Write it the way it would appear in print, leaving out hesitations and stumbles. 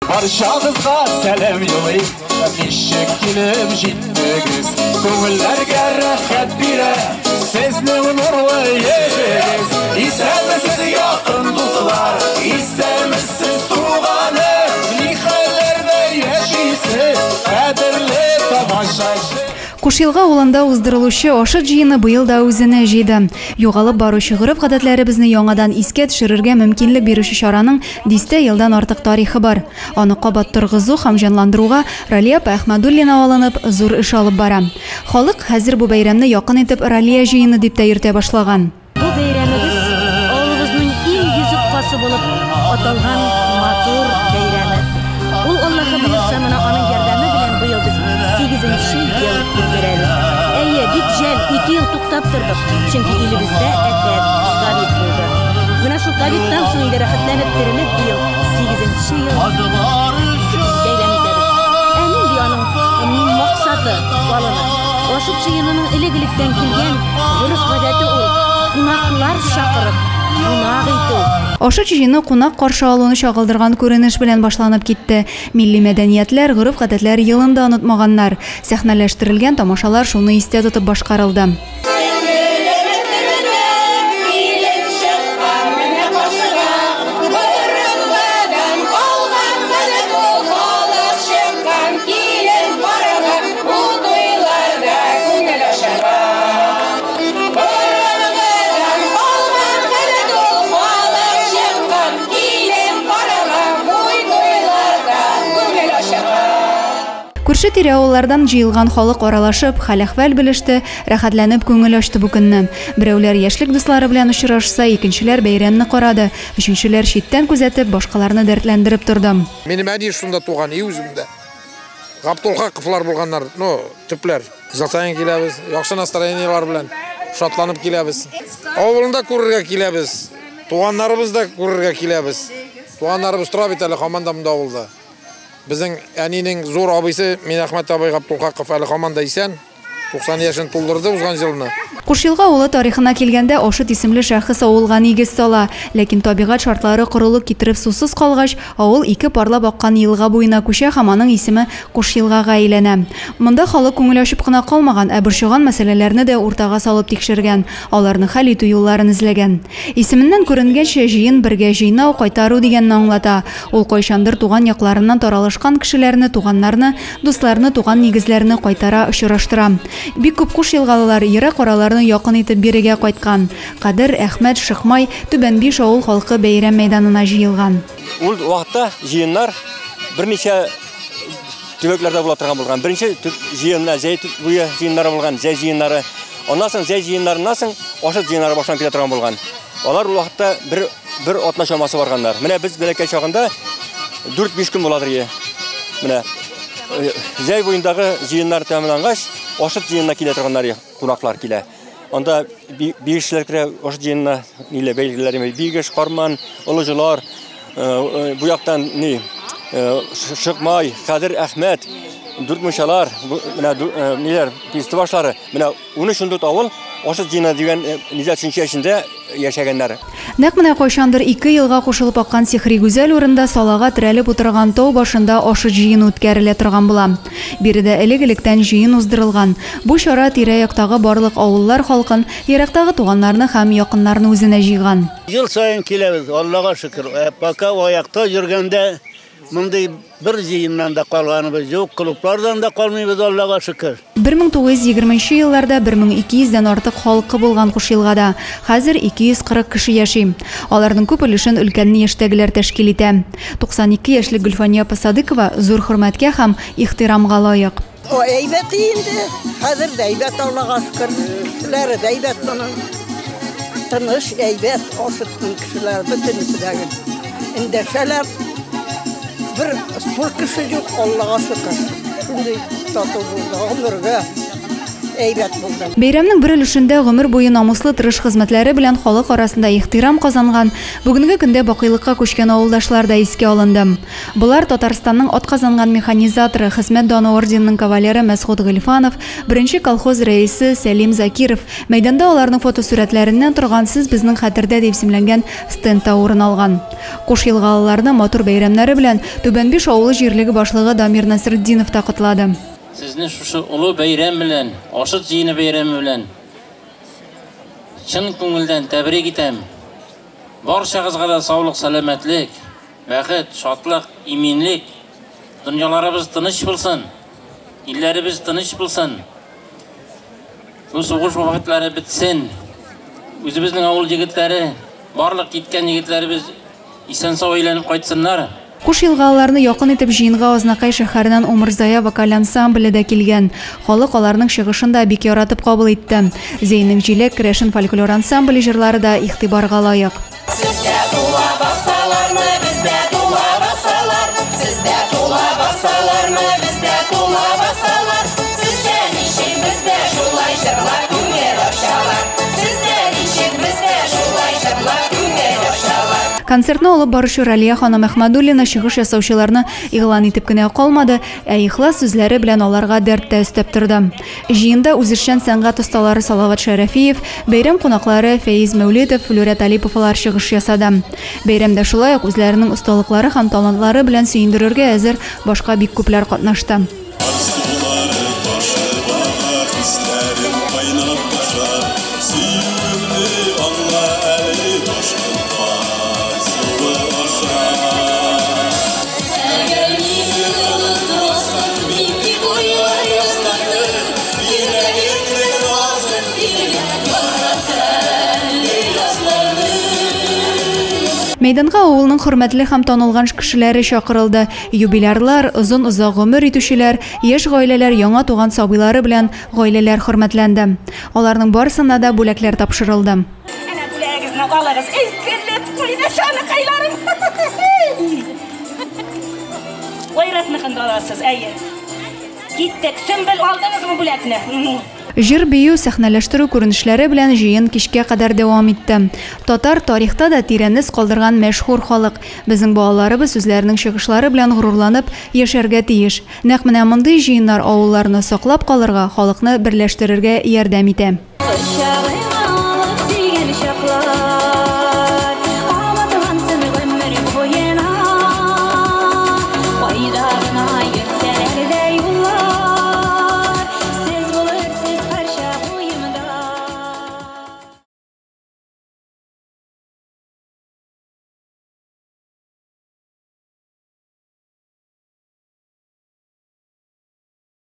Барчагызга сәлам юлыйм, ничек килеп җиттегез? Күңелләргә рәхәт бирә сезнең нурлы йөзегез. Исәнмесез, якын дуслар, исәнмесез, туганым, ни хәлләрдә яшисез, кадерле тамашачы. Кушъелга авылында уздырылучы Ашыт җыены быел да үзенә җыйды. Югалып баручы гореф-гадәтләребезне яңадан искә төшерергә мөмкинлек бирүче чараның дистә елдан артык тарихы бар. Аны кабат торгызу һәм җанландыруга Ралия апа Әхмәдуллина алынып, зур эш алып бара. Халык хәзер бу бәйрәмне якын итеп Ралия җыены дип тә йөртә башлаган. Бу бәйрәмебез авылыбызның иң йөзек кашы булып аталган матур бәйрәме. Ул Аллаһы боерса, менә аның ярдәме белән быел без сигезенче ел үткәрәбез. Әйе, бик жәл, 2 ел туктап тордык, чөнки илебездә афәт, ковид булды. Менә шул ковидтан соң инде рәхәтләнеп терелеп быел сигезенче ел бәйрәм итәбез. Ә нинди аның максаты, алымы? Ашыт җыенының элек-электән килгән гореф-гадәте ул кунаклар чакырып, кунак итү. Ашыт җыены кунак каршы алуны чагылдырган күренеш белән башланып китте. Милли мәдәниятләр, гореф-гадәтләр елын да онытмаганнар. Сәхнәләштерелгән тамашалар шуны истә тотып башкарылды. Күрше тирә авыллардан җыелган халык аралашып, хәл-әхвәл белеште, рәхәтләнеп күңел ачты бу көнне. Берәүләр яшьлек дуслары белән очрашса, икенчеләр бәйрәмне карады, өченчеләр читтән күзәтеп, башкаларны дәртләндереп торды. Минем әни шунда туган, и үземдә. Габдулхаковлар булганнар, ну, төпләр. Ел саен киләбез, яхшы настроениелар белән шатланып киләбез. Авылында күрергә киләбез, туганнарыбыз да күрергә киләбез. Туганнарыбыз тора бит әле һаман да монда авылда. Безнең әнинең зур абыйсы Минәхмәт абый Габдулхаков әле һаман да исән. 90 яшен тулдырды узган елны. Кушъелга авылы тарихына килгәндә, Ашыт исемле шәхес авылга нигез сала. Ләкин табигать шартлары корылык китереп сусыз калгач, авыл ике парлап аккан елга буена күчә һәм аның исеме Кушъелгага әйләнә. Монда халык күңел ачып кына калмаган, ә борчыган мәсьәләләрне дә уртага салып тикшергән, аларны хәл итү юлларын эзләгән. Исеменнән күренгәнчә, җыен бергә җыйнау, кайтару дигәнне аңлата. Ул кайчандыр туган якларыннан таралышкан кешеләрне, туганнарны, дусларны, туган нигезләрне кайтара, очраштыра. Бик күп кушъелгалылар ерак араларны якын итеп бирегә кайткан. Кадер, Әхмәт, Шыкмай, Түбән Биш авыл халкы бәйрәм мәйданына җыелган. Ул вакытта җыеннар берничә төбәкләрдә була торган булган. Беренче җыен менә Зәй буе җыеннары булган, Зәй җыеннары. Аннан соң Зәй җыеннарыннан соң Ашыт җыеннары башланып китә торган булган. Алар ул вакытта бер атна чамасы барганнар. Менә без бәләкәй чагында 4-5 көн буладыр ие. Менә Зәй буендагы җыеннар тәмамлангач, Ашыт җыенына килә торганнар, кунаклар килә. Анда бигешләр керә Ашыт җыенына, ниле бәйлеләр, Бигеш, Карман, Олыҗылар, бу яктан ни, Шыкмай, Кадер, Әхмәт, Дүртмунчалар, менә ниләр, Пистыбашлары, менә 13-14 авыл Ашыт җыены дигән низә төшенчә эчендә яшәгәннәр. Нәкъ менә кайчандыр 2 елга кушылып аккан сихри гүзәл урында салага терәлеп утырган тау башында Ашыт җыены үткәрелә торган була. Биредә элек-электән җыен уздырылган. Бу чара тирә-яктагы барлык авыллар халкын, ерактагы туганнарны һәм якыннарны үзенә җыйган. Ел саен киләбез, Аллага шөкер. Пока аякта йөргәндә мондый бер җыеннан да калганыбыз юк, клублардан да калмыйбыз, Аллага шөкер. 1920 елларда 1200дән артык халкы булган Кушъелгада хәзер 240 кеше яши. Аларның күп өлешен өлкән яшьтәгеләр тәшкил итә. 92 яшьлек Гөлфания апа Садыкова зур хөрмәткә һәм ихтирамга лаек. О, әйбәт инде. Хәзер дә әйбәт, Аллага шөкер. Кешеләре дә әйбәт моның. Тыныч, әйбәт, Ашытның кешеләре бөтенесе дә гел. Эндәшәләр. Бер спор кеше юк, Аллага шөкер. Шундый тату булды гомергә. Әйбәт булды. Бәйрәмнең бер өлешендә гомер буе намуслы тырыш хезмәтләре белән халык арасында ихтирам казанган, бүгенге көндә бакыйлыкка күчкән авылдашлар да искә алынды. Болар, Татарстанның атказанган механизаторы, Хезмәт даны орденының кавалеры Мәсгут Гыйльфанов, беренче колхоз рәисе Сәлим Закиров. Мәйданда аларның фотосурәтләреннән торган Сез безнең хәтердә дип исемләнгән стенд та урын алган. Куш-Елгалыларны матур бәйрәмнәре белән Түбән Биш авылы җирлеге башлыгы Дамир Насретдинов та котлады. Сезне шушы олы бәйрәм белән, Ашыт җыены бәйрәме белән чын күңелдән тәбрик итәм. Барчагызга да саулык-сәламәтлек, бәхет, шатлык, иминлек, дөньяларыбыз тыныч булсын, илләребез тыныч булсын. Бу сугыш вакытлары бетсен. Үзебезнең авыл егетләре, барлык киткән егетләребез исән-сау әйләнеп кайтсыннар. Куш елгаларны якын итеп җыенга Азнакай шәһәреннән Умырзая вокаль ансамбле дә килгән. Халык аларның чыгышын да бик яратып кабул итте. Зәйнең Җиләк керәшен фольклор ансамбле җырлары да игътибарга лаек. Сездә тула басалармы, бездә тула басалар. Сездә тула басалармы, бездә тула басалар. Сездә ничек, бездә шулай җырлап күңел ачалар. Сездә ничек, бездә шулай җырлап күңел ачалар. Концертны алып баручы Ралия ханым Әхмәдуллина чыгыш ясаучыларны игълан итеп кенә калмады, ә ихлас сүзләре белән аларга дәрт тә өстәп торды. Җыенда үзешчән сәнгать осталары Салават Шәрәфиев, бәйрәм кунаклары Фәиз Мәүлетов, Флүрә Талиповалар чыгыш ясады. Бәйрәмдә шулай ук үзләренең осталыклары һәм талантлары белән сөендерергә әзер башка бик күпләр катнашты. Арзулары ташып ага, хисләрем кайнап таша. Сөюемне аңла әле, ташкын кар суы аша. Әгәр мине оныттырасың, нинди уйлар язларды, йөрәгемнең назын биреп, ярат әле язларны. Мәйданга авылның хөрмәтле һәм танылган кешеләре чакырылды. Юбилярлар, озын-озак гомер итүчеләр, яшь гаиләләр, яңа туган сабыйлары белән гаиләләр хөрмәтләнде. Аларның барысына да бүләкләр тапшырылды. Әнә бүләгегезне алыгыз. Эй, көлеп куйды җаныкайларым. Айратныкын да аласыз, әйе. Киттек. Сөмбел, алдыгызмы бүләкне? Җыр, бию, сәхнәләштерү күренешләре белән җыен кичкә кадәр дәвам итте. Татар тарихта да тирән эз калдырган мәшһүр халык. Безнең балаларыбыз үзләренең чыгышлары белән горурланып яшәргә тиеш. Нәкъ менә мондый җыеннар авылларны саклап калырга, халыкны берләштерергә ярдәм итә. Кочагыңда.